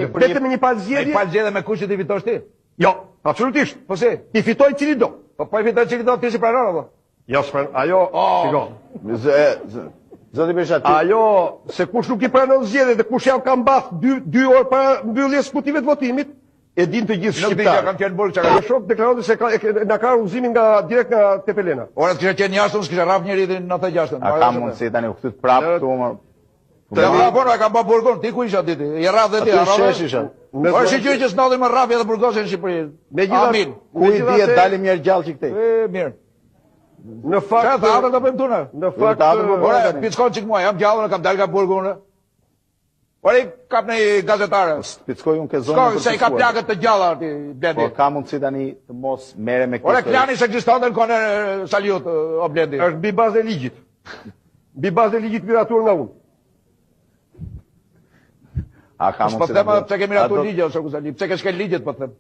Vetëm me një palë zgjedhje. Me një palë zgjedhje me kushtet i fitosh ti? Jo, absolutisht. Po si? I fitoi cilido. Po po i fitoi cilido ti s'i pranon apo? Jo, s'pran, ajo, oh. shiko. Zoti Berisha ti. Ajo se kush nuk i pranon zgjedhjet dhe kush ja ka mbath 2 2 orë para mbylljes kutive të votimit, e din të gjithë shqiptarët. Nuk di që kam qenë burg çka. Shok deklaronte se ka e, na ka udhëzimin nga direkt nga Tepelena. Ora të kisha qenë jashtë, unë s'kisha rraf njeri deri në 96-ën. A ka mundësi tani u kthyt prapë këtu më. Të ja, po, e kam bë burgun, ti ku isha ti? I rraf dhe ti, a rraf? Aty isha. Po shyqyr që s'ndodhi më rrafje dhe burgosje në Shqipëri. Megjithatë, Amin. Ku i dihet dalim një herë gjallë që këtej. E mirë. Në fakt, çfarë teatër do bëjmë këtu ne? Në fakt, ore, pickon çik mua, jam gjallë, kam dalë nga burgu unë. Ore, kap në gazetarë. Po pickoj unë ke zonë. Shko, se i ka plakët të gjalla ti, Blendi. Po ka mundësi tani të mos merrem me këtë. Ore, klani s'ekzistonte në kohën e Saliut, o Blendi. Është mbi bazën e ligjit. Mbi bazën e ligjit miratuar nga unë. A ka mundësi? Po them pse ke miratuar ligjin, o shoku Sali, pse ke shkel ligjet po them.